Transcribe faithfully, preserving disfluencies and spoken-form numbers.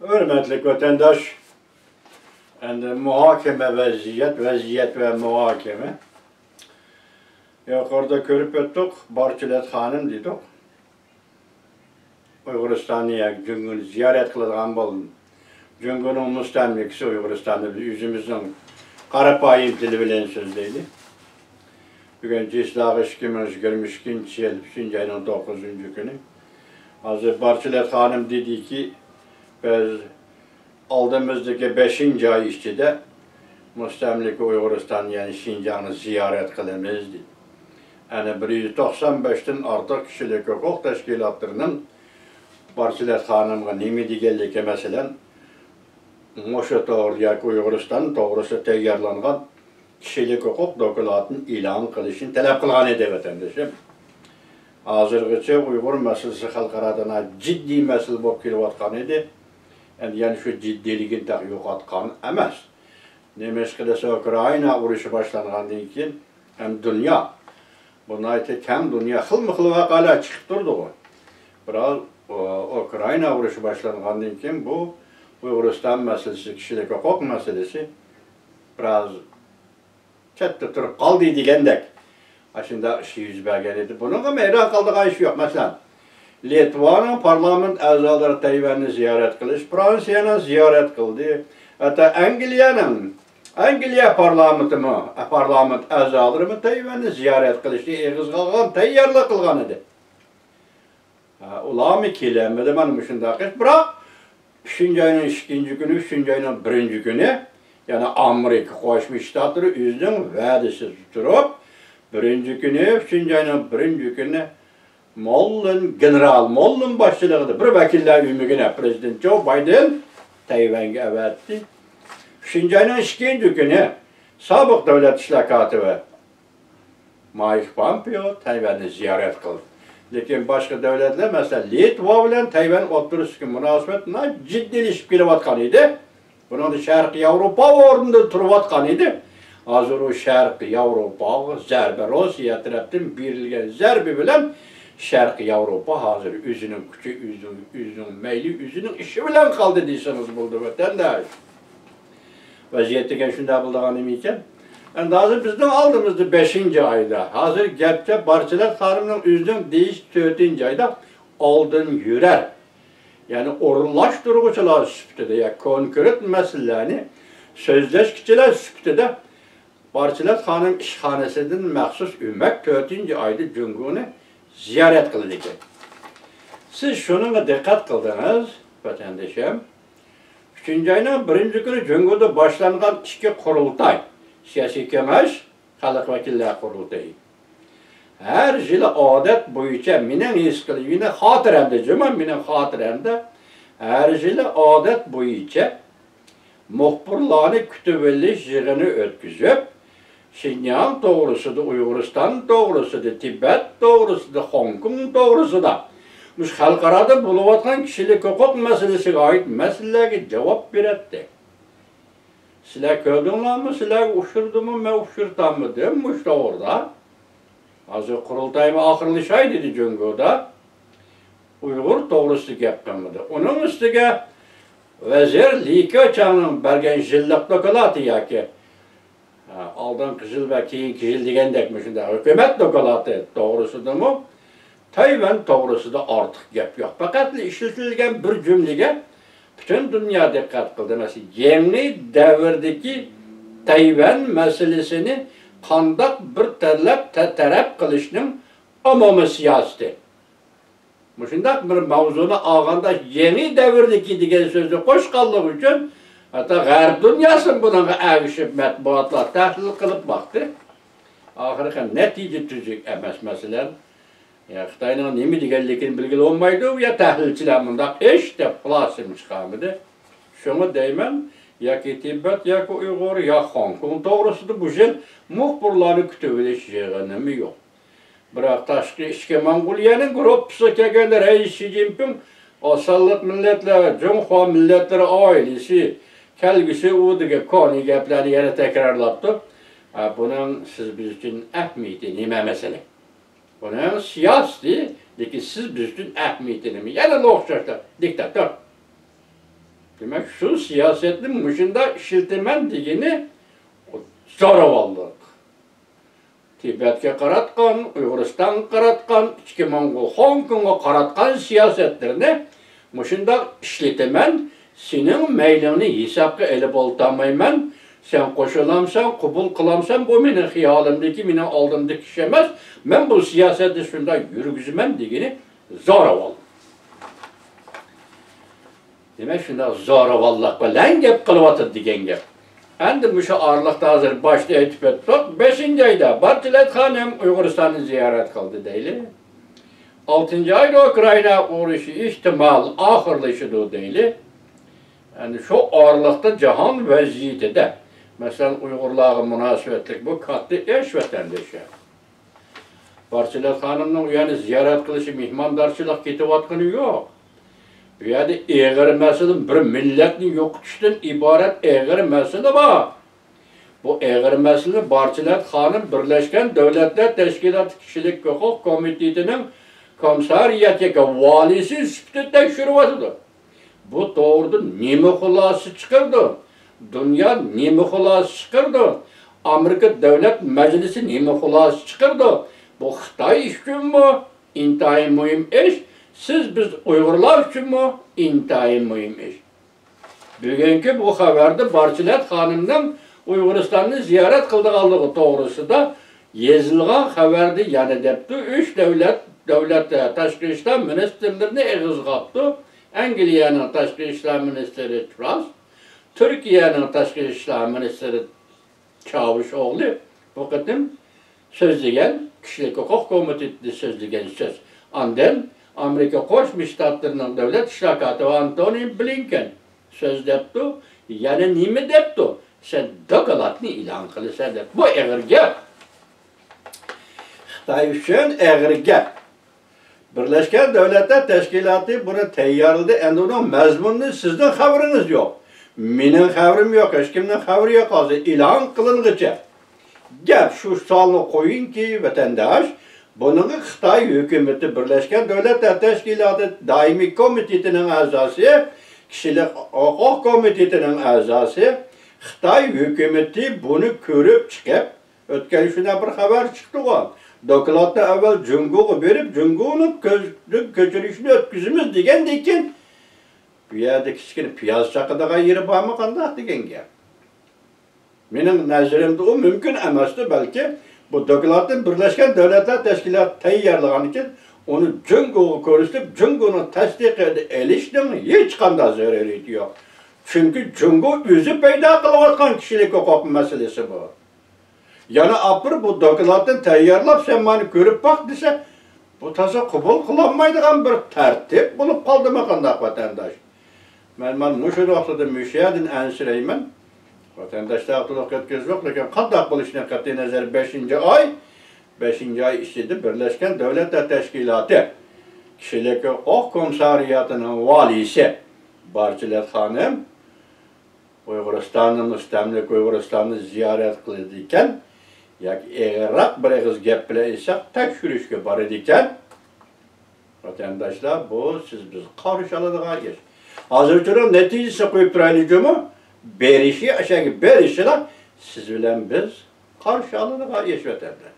ھۆرمەتلىك ۋەتەنداش، ئەمدى مۇھاكىمە ۋەزىيەت، ۋەزىيەت ۋە مۇھاكىمە. يۇقىرىدا كۆرۈپ ئۆتتۇق، بارچىلەت خانىم دېدۇق. ئۇيغۇرىستاننى ياكى جۇڭگونى زىيارەت قىلىدىغان بولدى. جۇڭگونىڭ مۇستەملىكىسى ئۇيغۇرىستاندا، بىز ئۆزىمىزنىڭ قاراپايىم تىلى بىلەن سۆزلەيلى. بۈگۈن چىسلاغا ئىككى مىڭ يىگىرمە ئىككىنچى يىل ئۈچىنچى ئاينىڭ توققۇزىنچى كۈنى. ھازىر بارچىلەت خانىم دېدىكى، بىز ئالدىمىزدىكى بەشىنچى ئاي ئىچىدە مۇستەملىكە ئۇيغۇرىستان، يەنى شىنجاڭنى زىيارەت قىلىمىز دېدى. ئەنە بىر يۈز توقسان بەشتىن ئارتۇق كىشىلىك ھوقۇق تەشكىلاتلىرىنىڭ بارچىلەت خانىمغا نېمە دېگەنلىكى، مەسىلەن، مۇشۇ توغرا ياكى ئۇيغۇرىستان توغرىسىدا تەييارلانغان كىشىلىك ھوقۇق دوكلاتىنى ئېلان قىلىشنى تەلەپ قىلغان ئىدى، ۋەتەندىشىم. ھازىرغىچە ئۇيغۇر مەسىلىسى خەلقئارادا ناھايىتى جىددىي مەسىلە بولۇپ كېلىۋاتقان ئىدى. ئەمدى يەنە شۇ جىددىيلىكىنى تېخى يوقاتقان ئەمەس. نېمىشقا دېسە، ئۇكرائىنا ئۇرۇشى باشلانغاندىن كېيىن ھەم دۇنيا، بۇ ناھايىتى كەڭ دۇنيا، خىلمۇ خىل ۋەقەلەر چىقىپ تۇردىغۇ. بىراز، ئۇ، ئۇكرائىنا ئۇرۇشى باشلانغاندىن كېيىن بۇ ئۇيغۇرىستان مەسىلىسى، كىشىلىك ھوقۇق مەسىلىسى بىراز چەتتە تۇرۇپ قالدى دېگەندەك ئاشۇنداق ئىش يۈز بەرگەن ئىدى. بۇنىڭغا ھەيران قالىدىغان ئىش يوق. مەسىلەن، لىتۋانىڭ پارلامېنت ئەزالىرى تەيۋەننى زىيارەت قىلىش، فرانسىيەنى زىيارەت قىلدى. ھەتتا ئەنگلىيەنىڭ، ئەنگلىيە پارلامېنتىمۇ، پارلامېنت ئەزالىرىمۇ تەيۋەننى زىيارەت قىلىشنى ئېغىزغا ئالغان، تەييارلىق قىلغان ئىدى. ھە، ئۇلارمۇ كېلەلمىدى، مانا مۇشۇنداق ئىش. بىراق، ئۈچىنچى ئاينىڭ ئىككىنچى كۈنى، ئۈچىنچى ئاينىڭ بىرىنچى كۈنى، يەنى ئامېرىكا قوشما شتاتلىرى ئۆزىنىڭ ۋەدىسىدە تۇرۇپ، بىرىنچى كۈنى، ئۈچىنچى ئاينىڭ بىرىنچى كۈنى موللىن، گېنېرال موللىن باشچىلىقىدا بىر ۋەكىللەر ئۆمىكىنى پرېزىدېنت جو بايدېن تەيۋەنگە ئەۋەتتى. ئۈچىنچى ئاينىڭ ئىككىنچى كۈنى سابىق دۆلەت ئىشلار كاتىپى مايك پامپېئو تەيۋەننى زىيارەت قىلدى. لېكىن باشقا دۆلەتلەر، مەسىلەن، لىتۋا بىلەن تەيۋەن ئوتتۇرىسىدىكى مۇناسىۋەت ناھايىتى جىددىيلىشىپ كېلىۋاتقان ئىدى. بۇنىڭدا شەرقىي ياۋروپا ئورنىدا تۇرۇۋاتقان ئىدى. ھازىر ئۇ شەرقىي ياۋروپاغا زەربە، روسىيە تەرەپتىن بېرىلگەن زەربە بىلەن شەرقىي ياۋروپا ھازىر ئۆزىنىڭ كۈچى، ئۆزىنىڭ، ئۆزىنىڭ مەيلى، ئۆزىنىڭ ئىشى بىلەن قالدى دېسىڭىز بولىدۇ، ۋەتەنداش. ۋەزىيەت دېگەن شۇنداق بولىدىغان نېمە ئىكەن؟ ئەمدى ھازىر بىزنىڭ ئالدىمىزدا بەشىنچى ئايدا، ھازىر گەپچە بارچىلەت خانىمنىڭ ئۆزىنىڭ دېيىشى تۆتىنچى ئايدا ئالدىن يۈرەر، يەنى ئورۇنلاشتۇرغۇچىلار سۈپىتىدە يا كونكرېت مەسىلىلەرنى سۆزلەشكۈچىلەر سۈپىتىدە بارچىلەت خانىم ئىشخانىسىدىن مەخسۇس ئۆمەك تۆتىنچى ئايدا جۇڭگونى زىيارەت قىلىدىكەن. سىز شۇنىڭغا دىققەت قىلدىڭىز، ۋەتەندىشىم. ئۈچىنچى ئاينىڭ بىرىنچى كۈنى جۇڭگودا باشلانغان ئىككى قۇرۇلتاي، سىياسىي كېڭەش، خەلق ۋەكىللەر قۇرۇلتىيى. ھەر يىلى ئادەت بويىچە، مېنىڭ ھېس قىلىشىم، خاتىرەمدە جۇمۇ، مېنىڭ خاتىرەمدە ھەر يىلى ئادەت بويىچە مۇخبىرلارنى كۈتۈۋېلىش يىغىنى ئۆتكۈزۈپ، شىنجاڭ توغرىسىدا، ئۇيغۇرىستان توغرىسىدا، تىبەت توغرىسىدا، خوڭكوڭ توغرىسىدا، مۇشۇ خەلقئارادا بولۇۋاتقان كىشىلىك ھوقۇق مەسىلىسىگە ئائىت مەسىلىلەرگە جاۋاب بېرەتتى. سىلەر كۆردۈڭلارمۇ؟ سىلەرگە ئۇچرىدىمۇ؟ مەن ئۇچرىتالمىدىم مۇشۇ توغرىدا. ھازىر قۇرۇلتايمۇ ئاخىرلىشاي دېدى جۇڭگودا. ئۇيغۇر توغرىسىدا گەپ قىلمىدى. ئۇنىڭ ئۈستىگە ۋەزىر لى كېچاڭنىڭ بەرگەن يىللىق دوكلاتى ياكى، ھە، ئالدىنقى يىل ۋە كېيىنكى يىل دېگەندەك مۇشۇنداق ھۆكۈمەت دوكلاتى توغرىسىدىمۇ تەيۋەن توغرىسىدا ئارتۇق گەپ يوق. پەقەتلا ئىشلىتىلگەن بىر جۈملىگە پۈتۈن دۇنيا دىققەت قىلدى. مەسىلەن، يېڭى دەۋردىكى تەيۋەن مەسىلىسىنى قانداق بىر تەرلەپ، تە-، تەرەپ قىلىشنىڭ ئومۇمىي سىياسىتى. مۇشۇنداق بىر ماۋزۇنى ئالغاندا، يېڭى دەۋردىكى دېگەن سۆزنى قوشقانلىقى ئۈچۈن، ھەتتا غەرب دۇنياسىمۇ بۇنىڭغا ئەگىشىپ مەتبۇئاتلار تەھلىل قىلىپ باقتى. ئاخىرقى نەتىجە تۈزۈك ئەمەس. مەسىلەن، يا خىتاينىڭ نېمە دېگەنلىكىنى بىلگىلى بولمايدۇ، يا تەھلىلچىلەر مۇنداق ئىش دەپ خۇلاسىمۇ چىقارمىدى. شۇڭا دەيمەن، ياكى تىبەت، ياكى ئۇيغۇر، يا خوڭكوڭ توغرىسىدا بۇ يىل مۇخبىرلارنى كۈتۈۋېلىش يىغىنىمۇ يوق. بىراق تاشقى ئىچكى موڭغۇلىيەنىڭ گۇرۇپپىسىغا كەلگەندە رەئىس شى جىنپىڭ ئاسانلىق مىللەتلەر، جۇڭخۇا مىللەتلىرى ئائىلىسى، كەلگۈسى ئۇ دېگەن كونا گەپلەرنى يەنە تەكرارلاپتۇ. ھە، بۇنىڭ سىز بىز ئۈچۈن ئەھمىيىتى نېمە مەسىلە؟ بۇنىڭ سىياسىتى، لېكىن سىز بىز ئۈچۈن ئەھمىيىتى نېمە؟ يەنىلا ئوخشاشلا دىكتاتور. دېمەك، شۇ سىياسەتنى مۇشۇنداق ئىشلىتىمەن دېگىنى زوراۋانلىق. تىبەتكە قاراتقان، ئۇيغۇرىستانغا قاراتقان، ئىچكى موڭغۇل، خوڭكوڭغا قاراتقان سىياسەتلىرىنى مۇشۇنداق ئىشلىتىمەن، سېنىڭ مەيلىڭنى ھېسابقا ئېلىپ ئولتۇرمايمەن، سەن قوشۇلامسەن، قوبۇل قىلامسەن، بۇ مېنىڭ خىيالىمدىكى، مېنىڭ ئالدىمدىكى ئىش ئەمەس، مەن بۇ سىياسەتنى شۇنداق يۈرگۈزىمەن دېگىنى زوراۋان. دېمەك، شۇنداق زوراۋانلىق بىلەن گەپ قىلىۋاتىدۇ دېگەن گەپ. ئەمدى مۇشۇ ئارىلىقتا ھازىر باشتا ئېيتىپ ئۆتتۇق، بەشىنچى ئايدا بارچىلەت خانىم ئۇيغۇرىستاننى زىيارەت قىلدى دەيلى. ئالتىنچى ئايدا ئۇكرائىنا ئۇرۇشى ئېھتىمال ئاخىرلىشىدۇ دەيلى. يەنى شۇ ئارىلىقتا جاھان ۋەزىيىتىدە، مەسىلەن، ئۇيغۇرلارغا مۇناسىۋەتلىك بۇ كاتتا ئىش، ۋەتەندىشى. بارچىلەت خانىمنىڭ ئۇ يەرنى زىيارەت قىلىشى، مېھماندارچىلىق كېتىۋاتقىنى يوق. بۇ يەردە ئېغىر مەسىلە، بىر مىللەتنى يوقىتىشتىن ئىبارەت ئېغىر مەسىلە بار. بۇ ئېغىر مەسىلىنى بارچىلەت خانىم بىرلەشكەن دۆلەتلەر تەشكىلاتى كىشىلىك ھوقۇق كومىتېتىنىڭ كومىسسارىيەت ياكى ۋالىيسى سۈپىتىدە تەكشۈرۈۋاتىدۇ. بۇ توغرىدا نېمە خۇلاسە چىقىرىدۇ؟ دۇنيا نېمە خۇلاسە چىقىرىدۇ؟ ئامېرىكا دۆلەت مەجلىسى نېمە خۇلاسە چىقىرىدۇ؟ بۇ خىتاي ئۈچۈنمۇ ئىنتايىن مۇھىم ئىش، سىز، بىز ئۇيغۇرلار ئۈچۈنمۇ ئىنتايىن مۇھىم ئىش. بۈگۈنكى بۇ خەۋەردە بارچىلەت خانىمنىڭ ئۇيغۇرىستاننى زىيارەت قىلىدىغانلىقى توغرىسىدا يېزىلغان خەۋەردە يەنە دەپتۇ، ئۈچ دۆلەت، دۆلەت تاشقى ئىشلار مىنىستىرلىرىنى ئېغىزغا ئاپتۇ. ئەنگلىيەنىڭ تاشقى ئىشلار مىنىستىرى تراس، تۈركىيەنىڭ تاشقى ئىشلار مىنىستىرى چاۋۇشئوغلى بۇ قېتىم سۆزلىگەن، كىشىلىك ھوقۇق كومىتېتىدا سۆزلىگەن سۆز. ئاندىن ئامېرىكا قوشما شتاتلىرىنىڭ دۆلەت ئىشلار كاتىپى ئانتونى بلىنكېن سۆز دەپتۇ. يەنە نېمە دەپتۇ؟ سەن دوكلاتنى ئېلان قىلىسەن دەپ. بۇ ئېغىر گەپ. خىتاي ئۈچۈن ئېغىر گەپ. بىرلەشكەن دۆلەتلەر تەشكىلاتى بۇنى تەييارلىدى. ئەمدى ئۇنىڭ مەزمۇنىنى سىزنىڭ خەۋىرىڭىز يوق. مېنىڭ خەۋىرىم يوق، ھېچكىمنىڭ خەۋىرى يوق ھازىر ئېلان قىلىنغىچە. گەپ شۇ سوئالنى قويۇڭكى، ۋەتەنداش، بۇنىڭغا خىتاي ھۆكۈمىتى، بىرلەشكەن دۆلەتلەر تەشكىلاتى دائىمىي كومىتېتىنىڭ ئەزاسى، كىشىلىك ھوقۇق كومىتېتىنىڭ ئەزاسى، خىتاي ھۆكۈمىتى بۇنى كۆرۈپ چىقىپ، ئۆتكەن شۇنداق بىر خەۋەر چىقتىغۇ. دوكلاتنى ئەۋۋەل جۇڭگوغا بېرىپ، جۇڭگونىڭ كۆزىدىن كۆچۈرۈشىنى ئۆتكۈزىمىز دېگەندىن كېيىن، بۇ يەردە كىچىككىنە پىياز چاقىدىغان يېرى بارمۇ قانداق دېگەن گەپ. مېنىڭ نەزىرىمدە ئۇ مۇمكىن ئەمەستۇ، بەلكى بۇ دوكلاتنى بىرلەشكەن دۆلەتلەر تەشكىلاتى تەييارلىغاندىن كېيىن، ئۇنى جۇڭگوغا كۆرسىتىپ، جۇڭگونىڭ تەستىقىنى ئېلىشنىڭ ھېچقانداق زۆرۈرىيىتى يوق. چۈنكى جۇڭگو ئۆزى پەيدا قىلىۋاتقان كىشىلىك ھوقۇق مەسىلىسى بۇ. يەنە ئاپىرىپ بۇ دوكلاتنى تەييارلاپ، سەن مانا كۆرۈپ باق دېسە، بۇ تازا قوبۇل قىلالمايدىغان بىر تەرتىپ بولۇپ قالدىمۇ قانداق، ۋەتەنداش؟ مەن مانا مۇشۇ نۇقتىدا مۇشۇ يەردىن ئەنسىرەيمەن. ۋەتەنداشلارغا تولۇق يەتكۈزۈپ، لېكىن قانداق بولۇشىنى قەتئىينەزەر، بەشىنچى ئاي، بەشىنچى ئاي ئىچىدە بىرلەشكەن دۆلەتلەر تەشكىلاتى كىشىلىك ھوقۇق كومىسسارىياتىنىڭ ۋالىيسى بارچىلەت خانىم ئۇيغۇرىستاننى، مۇستەملىكە ئۇيغۇرىستاننى زىيارەت قىلىدىكەن ياكى ئېغىرراق بىر ئېغىز گەپ بىلەن ئېيتساق، تەكشۈرۈشكە بارىدىكەن. ۋەتەنداشلار، بۇ سىز بىز قارشى ئالىدىغان ئىش. ھازىرچۇ نەتىجىسىنى قويۇپ تۇرايلى جۇمۇ. بېرىشى، ئاشۇ يەرگە بېرىشىلا سىز بىلەن بىز قارشى ئالىدىغان ئىش، ۋەتەنداش.